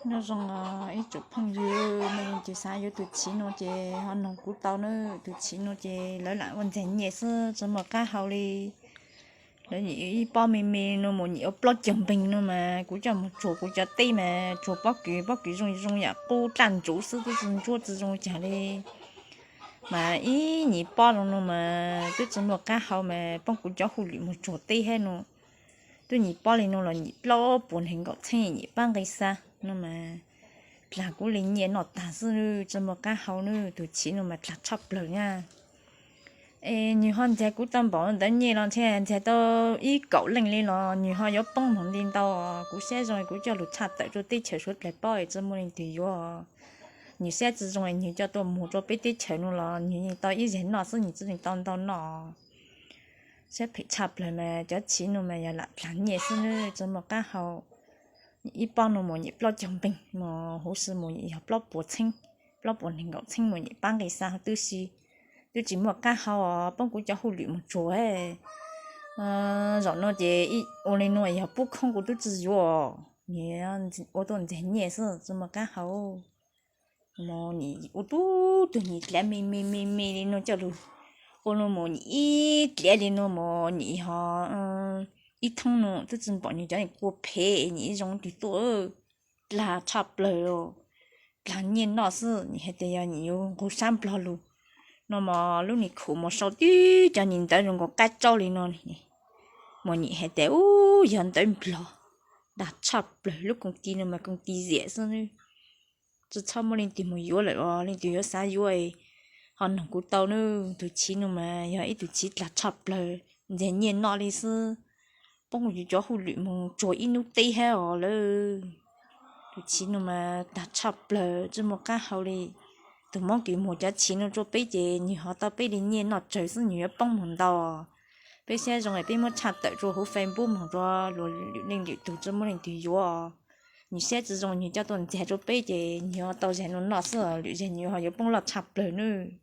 Nyob zoo ib tsoom phooj ywg, nej leej twg xav yuav tus chiv no ces ho noog kuv tau na. Tus chiv no ces lawv lam ua ntxeev nyiaj xwb, tsis muaj qab hau li. Lawv nyim ib pob me me no mas nyim ua plaub caug npeeg no mas kuv coj mus tsuag kuv cov teb mas tsuag pob kws, pob kws zoo zoo yam qub daj ntsuv xwb, twb tsis ntsuab tsis zoo cas li. Mas ib nyim pob zoo no mas twb tsis muaj qab hau mas poob kuv cov hauj lwm mus tsuag teb thiab no. Twb nyim pob li no los nyim plaub puas nees nkaum txheeb nyim pab nqi xa no mas dlag kuv li nyiaj noj tag xwb, tsis muaj qab hau na. Tus chiv no mas dlag tshaj plaws na. Es nws ho ntxias kuv tau npaum ntawd nyiaj los ntshe ntxias tau ib kaum leej li los nws ho yuav poob mus nti ntau. Kuv siab zoo kuv coj lus tshaj tawm rau teb chaws Suav dlawg paub es tsis muaj leej twg yuav. Nws siab tsis zoo nws coj tuaj muag rau peb teb chaws no los nws yeej tau ib zeg noj xwb, nws tsis yeej tau ntau noj. Siab phem tshaj plaws mas cov chiv no mas yog lam dlag nyiaj xwb na, tsis muaj qab hau. Ib pob no mas nyim plaub caug npeeg mas huv si mas yog plaub puas txheeb, plaub puas nees nkaum txheeb mas nyim pab nqi xa huv tib si. Twb tsis muaj qab hau os, poob kuv cov hauj lwm mus tsuag. Zaum no ces ua li no yog pub khoob kuv twb tsis yuav, nws ua tuaj ntxias nyiaj xwb tsis muaj qab hau. Mas nim ua tub tug nyim dlav me me me me li no coj lus ua no mas nim ib dlav li no mas nim ho ib thoob no twb tsis npaum nws cov kua phem nim ib zoo twg tuaj. Dlag tshaj plaws, dlag nyiaj noj xwb. Nim hais tias yog nim yuav nqug sab Nplog lus no mas lub nim khum mas sau tib cov nim ntawv zoo nkaus qab tsaub li no, mas nim hais tias ub yog ntawv Nplog. Dlag tshaj plaws, lub koom ti no mas koom ti ziam xwb. Tsis txhob muaj leej twg mus yuav lawm os, leej twg yuav xav yuav ho noog kuv tau na. Tus chiv no mas yog ib tug chiv dlag tshaj plaws, ntxias nyiaj noj li xwb. Poob yus cov hauj lwm mus tsuag ib hnub teb thiab os lawm. Tus chiv no mas dlag tshaj plaws tsis muaj qab hau li. Tus Hmoob kws muag cov chiv no rau peb ces nws ho tau peb li nyiaj noj tsawg xwb, nws yuav poob mus ntau. Peb siab zoo es peb muab tshaj tawm rau hauv Facebook mus rau luag lwm leej lwm tug tsis muaj leej twg yuav. Nws siab tsis zoo nws coj tuaj ntxias rau peb ces nws ho tau zeg no noj xwb, lwm zeg nws ho yuav poob loj tshaj plaws nawb.